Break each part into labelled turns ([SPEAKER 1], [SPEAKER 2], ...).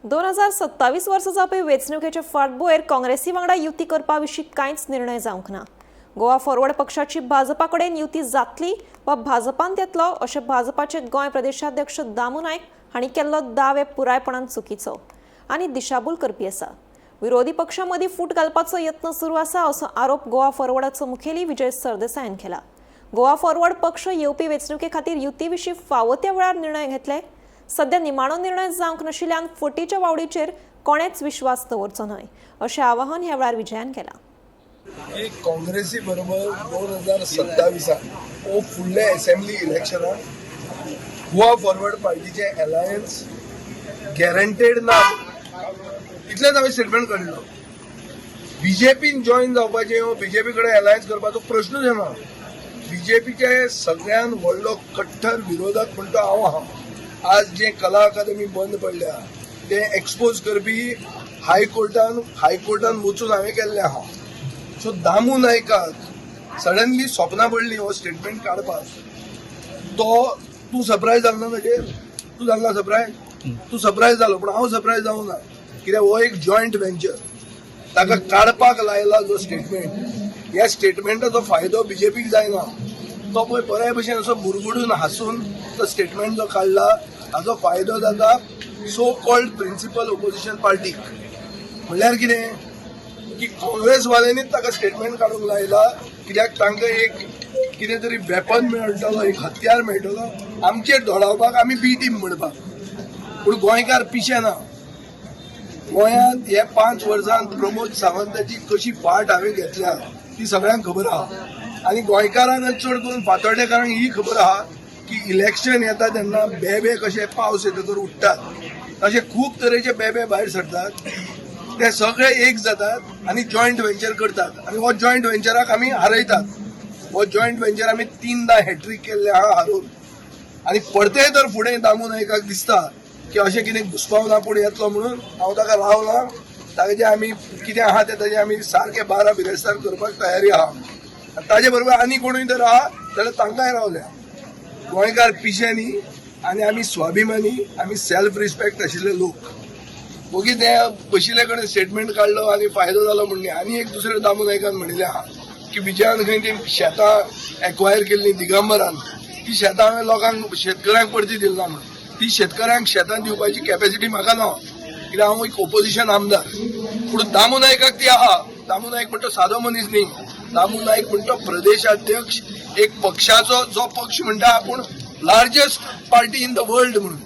[SPEAKER 1] 2027 वर्सा जावपी वेंचणुकेचे फाटभुंयेर काँग्रेसी वांगडा युती करपा विशीं कांयच निर्णय जावंक ना. गोवा फॉरवर्ड पक्षाची भाजपा कडेन युती जातली वा भाजपांत येतलो अशें भाजपाचे गोंय प्रदेशाध्यक्ष दामू नायक हांणी केल्लो दावे पुरायपणान चुकीचो आनी दिशाभूल करपी आसा. विरोधी पक्षां मदीं फूट घालपाचो यत्न सुरू आसा असो आरोप गोवा फॉरवर्डाचो मुखेली विजय सरदेसायान केला. गोवा फॉरवर्ड पक्ष येवपी वेंचणुके खातीर युती विशीं फावो त्या वेळार निर्णय घेतले. सध्या निमाणो निर्णय जावंक नाशिल्ल्यान फटीच्या वावडीचेर कोणेच विश्वास दवरचो न्हय अशें आवाहन ह्या वेळार विजयान केलां.
[SPEAKER 2] की काँग्रेसी बरोबर 2027 ओ फुडल्या असेंब्ली इलेक्शनाक गोवा फॉरवर्ड पार्टीचे अलायन्स गॅरंटेड ना, इतलेंच हांवें स्टेटमेंट काडलो. बीजेपीन जॉईन जावपाचें वा बीजेपी कडेन अलायन्स करपाचो प्रश्नूच येना. बीजेपीचे सगळ्यात व्हडलो कट्टर विरोधक म्हणटा हांव आहा. आज जे कला अकादमी बंद पडल्या ते एक्सपोज करपी हायकोर्टान वचून हांवें केल्लें आहा. सो दामू नायकाक सडनली स्वप्नां पडली हो स्टेटमेंट काडपाक. तो तूं सरप्रायज जालो ना ताजेर? तूं जालो ना सरप्रायज? तूं सरप्रायज जालो, पूण हांव सरप्रायज जावं ना, कित्याक हो एक जॉयंट वेंचर ताका काडपाक लायला जो स्टेटमेंट. ह्या स्टेटमेंटाचो फायदो बीजेपीक जायना. तो पळय बऱ्या भशेन असो मुरगुडून हांसून तो स्टेटमेंट जो काडला, हाजो फायदो जाता सो कॉल्ड प्रिन्सिपल ओपोजिशन पार्टीक. म्हणल्यार कितें की काँग्रेसवाल्यांनीच ताका स्टेटमेंट काडूंक लायला, कित्याक तांकां एक कितें तरी वेपन मेळटलो, एक हत्यार मेळटलो आमचेर धोडावपाक, आमी बी टीम म्हणपाक. पूण गोंयकार पिशे ना. गोंयांत हे 5 वर्सांत प्रमोद सावंताची कशी फाट हांवें घेतल्या ती सगळ्यांक खबर आहा आनी गोंयकारांक चड करून फातोर्डेकारांक ही खबर आहा की इलेक्शन येता तेन्ना बेबे कशे पावस येतकर उठ्ठात, तशे खूब तरेचे बेबे भायर सरतात. ते सगळे एक जातात आनी जॉयंट वेंचर करतात आनी हो जॉयंट वेंचराक आमी हारयतात. हो जॉयंट वेंचर आमी तीनदा हॅट्रीक केल्ले आहा हारोवन. आनी परतेय तर फुडें दामू नायकाक दिसता की अशें कितें घुसपावना पूण येतलो म्हणून हांव ताका रावना. ताजे आमी कितें आहा तें ताजें आमी सारकें 12 बिरेस्तार करपाक तयारी आहा आनी ताजे बरोबर आनी कोणूय जर आहा जाल्यार तांकांय रावल्या. गोंयकार पिशे न्ही आनी आमी स्वाभिमानी, आमी सेल्फ रिस्पेक्ट आशिल्ले लोक. ओगी ते बशिल्ले कडेन स्टेटमेंट काडलो आनी फायदो जालो म्हण न्ही. आनी एक दुसरे दामू नायकान म्हणिल्लें आहा की विजयान खंय ती शेतां एक्वायर केल्ली दिगंबरान, ती शेतां हांवें लोकांक, शेतकऱ्यांक परती दिली ना म्हणून. ती शेतकऱ्यांक शेतां दिवपाची कॅपॅसिटी म्हाका ना, कित्याक हांव एक ओपोजिशन आमदार. पूण दामू नायकाक ती आहा. दामू नायक म्हणटा सादो मनीस न्ही. दामू नायक म्हणटा प्रदेशाध्यक्ष एक पक्षाचो, जो पक्ष म्हणटा आपूण largest party in the world म्हणून.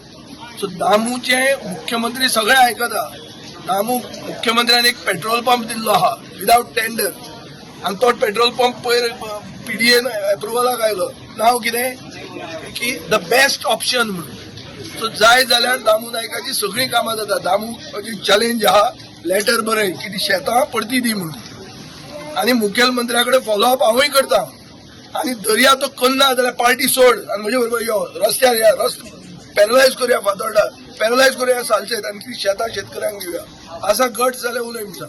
[SPEAKER 2] सो दामूचे मुख्यमंत्री सगळे आयकता. दामू मुख्यमंत्र्यान एक पेट्रोल पंप दिल्लो आहा विदावट टेंडर आनी तो पेट्रोल पंप पयर पीडीएन एप्रुवलाक आयलो. नांव कितें की the best option म्हणून. सो जाय जाल्यार दामू नायकाची सगळीं कामां जाता. दामू चॅलेंज आहा, लेटर बरय की ती शेतां परती दी म्हणून आनी मुखेलमंत्र्या कडेन फॉलोअप हांवूय करता. आनी दर्या तो करना जाल्यार पार्टी सोड आनी म्हजे बरोबर यो, रस्त्यार या, रस्तो पॅरलायज करूया, फातोर्डा पॅरलायज करूया, सालसेत आनी ती शेतां शेतकऱ्यांक दिवया. आसा गट जाल्यार उलय म्हणटा.